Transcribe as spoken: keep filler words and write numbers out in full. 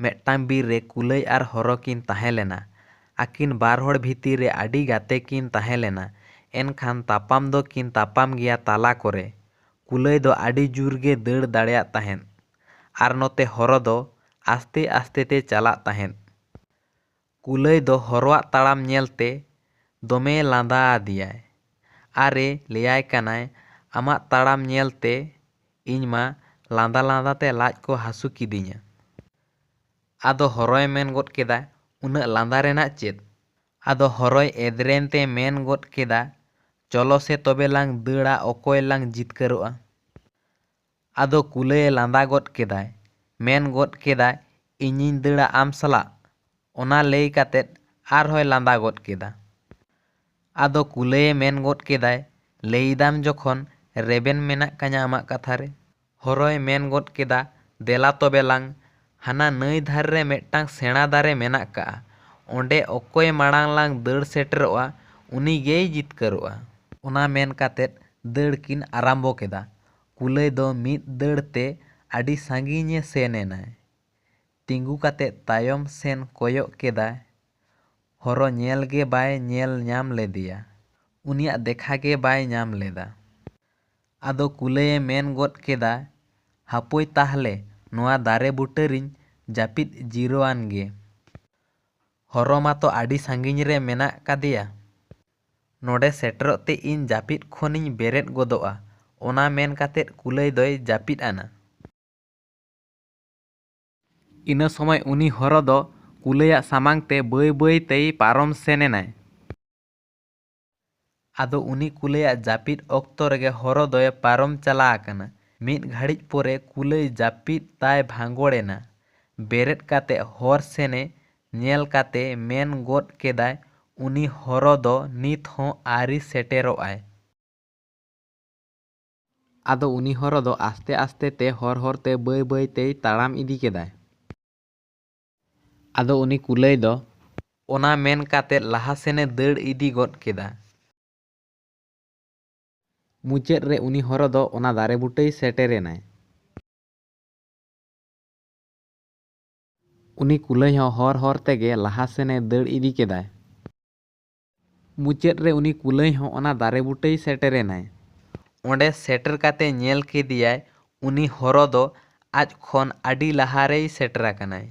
ᱢᱤᱫᱴᱟᱝ ᱵᱤᱨ ᱨᱮ ᱠᱩᱞᱟᱹᱭ ᱟᱨ ᱦᱚᱨᱚ ᱠᱤᱱ ᱛᱟᱦᱮᱸ ᱞᱮᱱᱟ᱾ ᱟᱹᱠᱤᱱ ᱵᱟᱨ ᱦᱚᱲ ᱵᱷᱤᱛᱤᱨ ᱨᱮ ᱟᱹᱰᱤ ᱜᱟᱛᱮ ᱠᱤᱱ ᱛᱟᱦᱮᱸ ᱞᱮᱱᱟ, ᱮᱱᱠᱷᱟᱱ ᱛᱟᱯᱟᱢ ᱫᱚ ᱠᱤᱱ ᱛᱟᱯᱟᱢ ᱜᱮᱭᱟ ᱛᱟᱞᱟ ᱠᱚᱨᱮ᱾ ᱠᱩᱞᱟᱹᱭ ᱫᱚ ᱟᱹᱰᱤ ᱡᱳᱨ ᱜᱮ ᱫᱟᱹᱲ ᱫᱟᱲᱮᱭᱟᱜ ᱛᱟᱦᱮᱸᱫ, ᱟᱨ ᱱᱚᱛᱮ ᱦᱚᱨᱚ ᱫᱚ ᱟᱥᱛᱮ ᱟᱥᱛᱮ ᱛᱮ ᱪᱟᱞᱟᱜ ᱛᱟᱦᱮᱸᱫ᱾ ᱠᱩᱞᱟᱹᱭ ᱫᱚ ᱦᱚᱨᱚᱣᱟᱜ ᱛᱟᱲᱟᱢ ᱧᱮᱞᱛᱮ ᱫᱚᱢᱮ ᱞᱟᱸᱫᱟ ᱟᱫᱮᱭᱟᱭ᱾ ᱟᱨᱮ ᱞᱟᱹᱭᱟᱭ ᱠᱟᱱᱟᱭ, "ᱟᱢᱟᱜ ᱛᱟᱲᱟᱢ ᱧᱮᱞᱛᱮ ᱤᱧ ᱢᱟ ᱞᱟᱸᱫᱟ ᱞᱟᱸᱫᱟ ᱛᱮ ᱞᱟᱡ ᱠᱚ ᱦᱟᱹᱥᱩ ᱠᱤᱫᱤᱧᱟ᱾" ᱟᱫᱚ ᱦᱚᱨᱚᱭ ᱢᱮᱱ ᱜᱚᱫ ᱠᱮᱫᱟ, "ᱩᱱᱟᱹᱜ ᱞᱟᱸᱫᱟ ᱨᱮᱱᱟᱜ ᱪᱮᱫ?" ᱟᱫᱚ ᱦᱚᱨᱚᱭ ᱮᱫᱽᱨᱮᱱ ᱛᱮ ᱢᱮᱱ ᱜᱚᱫ ᱠᱮᱫᱟ, "ᱪᱚᱞᱚ ᱥᱮ ᱛᱚᱵᱮ ᱞᱟᱝ ᱫᱟᱹᱲᱟ, ᱚᱠᱚᱭ ᱞᱟᱝ ᱡᱤᱛᱠᱟᱹᱨᱚᱜᱼᱟ?" ᱟᱫᱚ ᱠᱩᱞᱟᱹᱭᱮ ᱞᱟᱸᱫᱟ ᱜᱚᱫ ᱠᱮᱫᱟᱭ, ᱢᱮᱱ ᱜᱚᱫ ᱠᱮᱫᱟᱭ, "ᱤᱧᱤᱧ ᱫᱟᱹᱲᱟ ᱟᱢ ᱥᱟᱞᱟᱜ?" ᱚᱱᱟ ᱞᱟᱹᱭ ᱠᱟᱛᱮᱫ ᱟᱨᱦᱚᱸᱭ ᱞᱟᱸᱫᱟ ᱜᱚᱫ ᱠᱮᱫᱟ᱾ ᱟᱫᱚ ᱠᱩᱞᱟᱹᱭᱮ ᱢᱮᱱ ᱜᱚᱫ ᱠᱮᱫᱟᱭ, "ᱞᱟᱹᱭᱫᱟᱢ ᱡᱚᱠᱷᱚᱱ, ᱨᱮᱵᱮᱱ ᱢᱮᱱᱟᱜ ᱠᱟᱧᱟ ᱟᱢᱟᱜ ᱠᱟᱛᱷᱟ ᱨᱮ?" ᱦᱚᱨᱚᱭ ᱢᱮᱱ ᱜᱚᱫ ᱠᱮᱫᱟ, "ᱫᱮᱞᱟ ᱛᱚᱵᱮ ᱞᱟᱝ ᱦᱟᱱᱟ ᱱᱟᱹᱭ ᱫᱷᱟᱨᱮ ᱨᱮ ᱢᱤᱫᱴᱟᱝ ᱥᱮᱬᱟ ᱫᱟᱨᱮ ᱢᱮᱱᱟᱜ ᱠᱟᱜᱼᱟ, ᱚᱸᱰᱮ ᱚᱠᱚᱭ ᱢᱟᱲᱟᱝ ᱞᱟᱝ ᱫᱟᱹᱲ ᱥᱮᱴᱮᱨᱚᱜᱼᱟ, ᱩᱱᱤ ᱜᱮᱭ ᱡᱤᱛᱠᱟᱹᱨᱚᱜᱼᱟ᱾" ᱚᱱᱟ ᱢᱮᱱ ᱠᱟᱛᱮᱫ ᱫᱟᱹᱲ ᱠᱤᱱ ᱟᱨᱟᱢᱵᱚ ᱠᱮᱫᱟ᱾ ᱠᱩᱞᱟᱹᱭ ᱫᱚ ᱢᱤᱫ ᱫᱟᱹᱲ ᱛᱮ ᱟᱹᱰᱤ ᱥᱟᱺᱜᱤᱧᱮ ᱥᱮᱱ ᱮᱱᱟᱭ᱾ ᱛᱤᱸᱜᱩ ᱠᱟᱛᱮᱫ ᱛᱟᱭᱚᱢ ᱥᱮᱱ ᱠᱚᱭᱚᱜ ᱠᱮᱫᱟᱭ᱾ ᱦᱚᱨᱚ ᱧᱮᱞ ᱜᱮ ᱵᱟᱭ ᱧᱮᱞ ᱧᱟᱢ ᱞᱮᱫᱮᱭᱟ᱾ ᱩᱱᱤᱭᱟᱜ ᱫᱮᱠᱷᱟ ᱜᱮ ᱵᱟᱭ ᱧᱟᱢ ᱞᱮᱫᱟ᱾ ᱟᱫᱚ ᱠᱩᱞᱟᱹᱭᱮ ᱢᱮᱱ ᱜᱚᱫ ᱠᱮᱫᱟ, "ᱦᱟᱯᱳᱭ ᱛᱟᱦᱞᱮ, ᱱᱚᱣᱟ ᱫᱟᱨᱮ ᱵᱩᱴᱟᱹ ᱨᱤᱧ ᱡᱟᱹᱯᱤᱫ ᱡᱤᱨᱟᱹᱣᱟᱱ ᱜᱮ᱾ ᱦᱚᱨᱚ ᱢᱟᱛᱚ ᱟᱹᱰᱤ ᱥᱟᱺᱜᱤᱧ ᱨᱮ ᱢᱮᱱᱟᱜ ᱠᱟᱫᱮᱭᱟ᱾ ᱱᱚᱰᱮ ᱥᱮᱴᱮᱨᱚᱜ ᱛᱮ ᱤᱧ ᱡᱟᱹᱯᱤᱫ ᱠᱷᱚᱱᱤᱧ ᱵᱮᱨᱮᱫ ᱜᱚᱫᱚᱜᱼᱟ᱾" ᱚᱱᱟ ᱢᱮᱱ ᱠᱟᱛᱮᱫ ᱠᱩᱞᱟᱹᱭ ᱫᱚᱭ ᱡᱟᱹᱯᱤᱫ ᱟᱱᱟ᱾ ᱤᱱᱟᱹ ᱥᱚᱢᱚᱭ ᱩᱱᱤ ᱦᱚᱨᱚ ᱫᱚ ᱠᱩᱞᱟᱹᱭᱟᱜ ᱥᱟᱢᱟᱝ ᱛᱮ ᱵᱟᱹᱭ ᱵᱟᱹᱭ ᱛᱮᱭ ᱯᱟᱨᱚᱢ ᱥᱮᱱ ᱮᱱᱟᱭ᱾ ᱟᱫᱚ ᱩᱱᱤ ᱠᱩᱞᱟᱹᱭᱟᱜ ᱡᱟᱹᱯᱤᱫ ᱚᱠᱛᱚ ᱨᱮᱜᱮ ᱦᱚᱨᱚ ᱫᱚᱭ ᱯᱟᱨᱚᱢ ᱪᱟᱞᱟ ᱟᱠᱟᱱᱟ᱾ ᱢᱤᱫ ᱜᱷᱟᱹᱲᱤᱡ ᱯᱚᱨᱮ ᱠᱩᱞᱟᱹᱭ ᱡᱟᱹᱯᱤᱫ ᱛᱟᱭ ᱵᱷᱟᱸᱜᱚᱲ ᱮᱱᱟ᱾ ᱵᱮᱨᱮᱫ ᱠᱟᱛᱮ ᱦᱚᱨ ᱥᱮᱱᱮ ᱧᱮᱞ ᱠᱟᱛᱮ ᱢᱮᱱ ᱜᱚᱫ ᱠᱮᱫᱟᱭ, "ᱩᱱᱤ ᱦᱚᱨᱚ ᱫᱚ ᱱᱤᱛ ᱦᱚᱸ ᱟᱹᱣᱨᱤ ᱥᱮᱴᱮᱨᱚᱜ ᱟᱭ᱾" ᱟᱫᱚ ᱩᱱᱤ ᱦᱚᱨᱚ ᱫᱚ ᱟᱥᱛᱮ ᱟᱥᱛᱮ ᱛᱮ ᱦᱚᱨ ᱦᱚᱨ ᱛᱮ ᱵᱟᱹᱭ ᱵᱟᱹᱭ ᱛᱮᱭ ᱛᱟᱲᱟᱢ ᱤᱫᱤ ᱠᱮᱫᱟᱭ᱾ ᱟᱫᱚ ᱩᱱᱤ ᱠᱩᱞᱟᱹᱭ ᱫᱚ ᱚᱱᱟ ᱢᱮᱱ ᱠᱟᱛᱮ ᱞᱟᱦᱟ ᱥᱮᱱᱮ ᱫᱟᱹᱲ ᱤᱫᱤ ᱜᱚᱫ ᱠᱮᱫᱟ᱾ ᱢᱩᱪᱟᱹᱫ ᱨᱮ ᱩᱱᱤ ᱦᱚᱨᱚ ᱫᱚ ᱚᱱᱟ ᱫᱟᱨᱮ ᱵᱩᱴᱟᱹᱭ ᱥᱮᱴᱮᱨ ᱮᱱᱟᱭ᱾ ᱩᱱᱤ ᱠᱩᱞᱟᱹᱭ ᱦᱚᱸ ᱦᱚᱨ ᱦᱚᱨ ᱛᱮᱜᱮ ᱞᱟᱦᱟ ᱥᱮᱱᱮ ᱫᱟᱹᱲ ᱤᱫᱤ ᱠᱮᱫᱟᱭ᱾ ᱢᱩᱪᱟᱹᱫ ᱨᱮ ᱩᱱᱤ ᱠᱩᱞᱟᱹᱭ ᱦᱚᱸ ᱚᱱᱟ ᱫᱟᱨᱮ ᱵᱩᱴᱟᱹᱭ ᱥᱮᱴᱮᱨᱮᱱᱟᱭ᱾ ᱚᱸᱰᱮ ᱥᱮᱴᱮᱨ ᱠᱟᱛᱮ ᱧᱮᱞ ᱠᱮᱫᱮᱭᱟᱭ, ᱩᱱᱤ ᱦᱚᱨᱚ ᱫᱚ ᱟᱡ ᱠᱷᱚᱱ ᱟᱹᱰᱤ ᱞᱟᱦᱟ ᱨᱮᱭ ᱥᱮᱴᱮᱨ ᱟᱠᱟᱱᱟᱭ᱾